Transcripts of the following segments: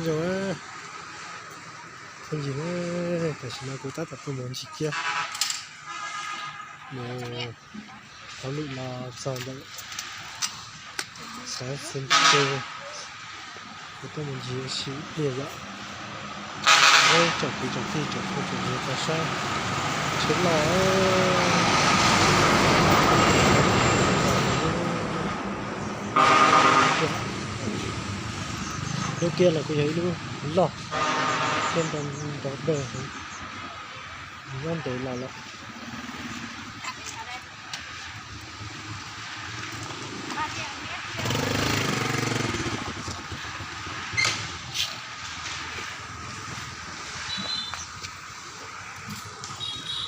Zoo, phooj ywg, tam sim no kuv tab tom tuaj mus ncig kiab mus hauj lwm los txog ntawm xav xees ces kuv tuaj mus ncig ua si ib pliag yom. Tsom kwv tsom tij tsom phooj tsom ywg tau saib tsheb loj. Lub kiab los kuj yog ib lub loj thiab nrov nrov dawg heev, nyob ntev los lawm.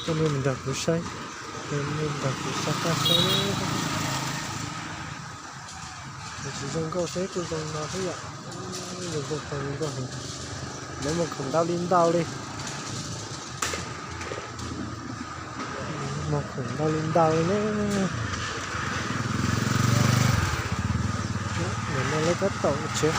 Coj nej mus nrog kuv saib, coj nej nrog kuv saib, saib. Tsis zoo nkauj xwb kuj zoo no xwb yom. Zoo nkauj, zoo nkauj heev. Lawv muaj khoom ntau li ntau li. Muaj khoom ntau li ntau li na. Nim no lawv tab tom tsev.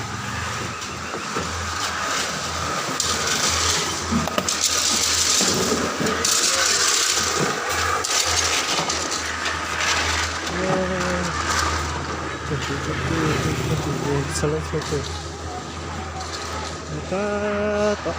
Txhua leej txhua tus tab tom.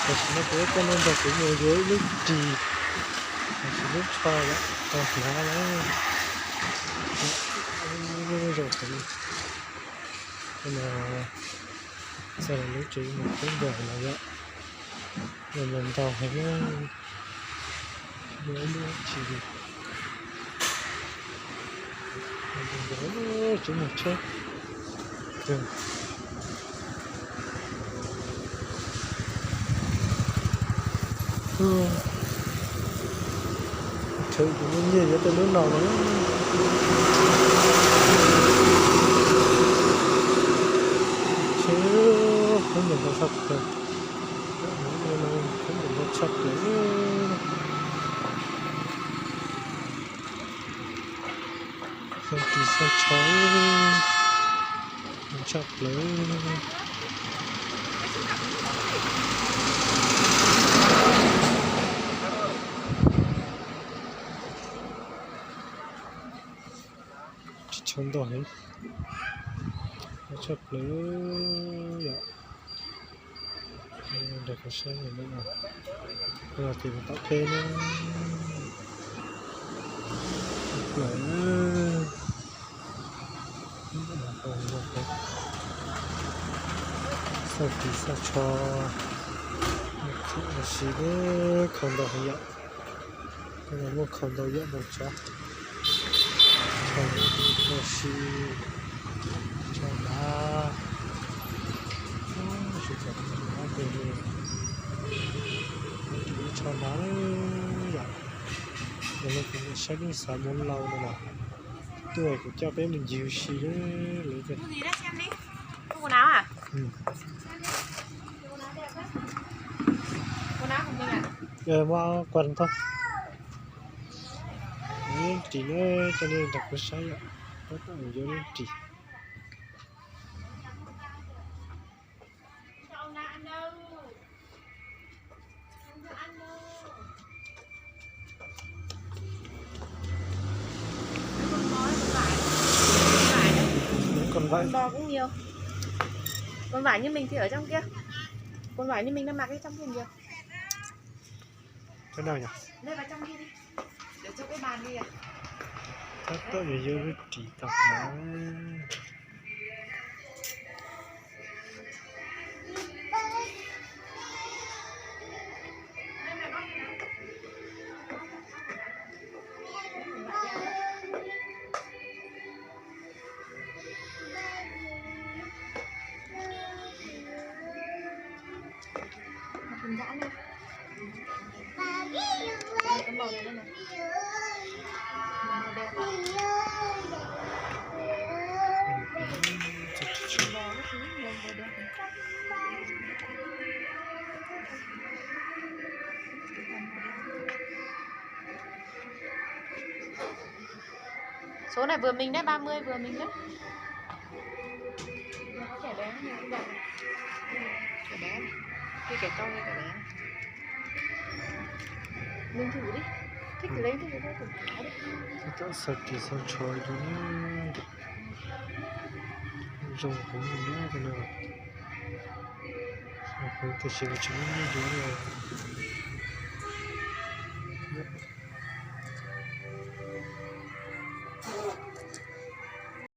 Tam sim no kuv coj nej nrog kuv mus yuav ib lub ris, tam sim lub tsho yom, tau hnav lawm. Zoo heev. Txog lub tsev mus kub npam los yom, los ntau heev. Tsis mus tsheb. Tsheb kuv muaj nyiaj yuav tej lub no na. Tsheb khaub ncaws ntau tshaj plaws, khaub ncaws ntau tshaj plaws. Xauj ris xauj tsho tshaj plaws. Ris tsho ntau heev, tshaj plaws yom. Nrog kuv saib, no ces tom peb na, plaws na. Xauj ris xauj tsho, ua si, khau ntau heev yom. Muaj khau ntau yam ntau tsav, khau ua si, tsho hnav, tsho hnav yom. Saib lub xav mus lau no los tuaj kuv coj peb mus ncig ua si lawm. Muab quaj ntau. Ris na, coj nej nrog kuv saib yom, tab tom yuav lub ris. Con vải. Con vải như mình thì ở trong kia. Con vải như mình đang mặc ấy, trong kia nhiều. Cái nào nhỉ? Đây vào trong kia đi. Để cho cái bàn đi à. Tab tom yuav yuav lub ris tau na. Hạt dẻ này. Đây, cái màu này đây này. Màu đen. Màu đen. Số này vừa mình đấy, ba mươi vừa mình đấy. Cái này, cái này. Cái này to, cái này. Mình thử đi. Thích lấy thì mình thử cái đi. Tab tom xav ris xav tsho zoo, zoo hov li no. Xav hov tab sis mas tsis muaj nyiaj yuav li os.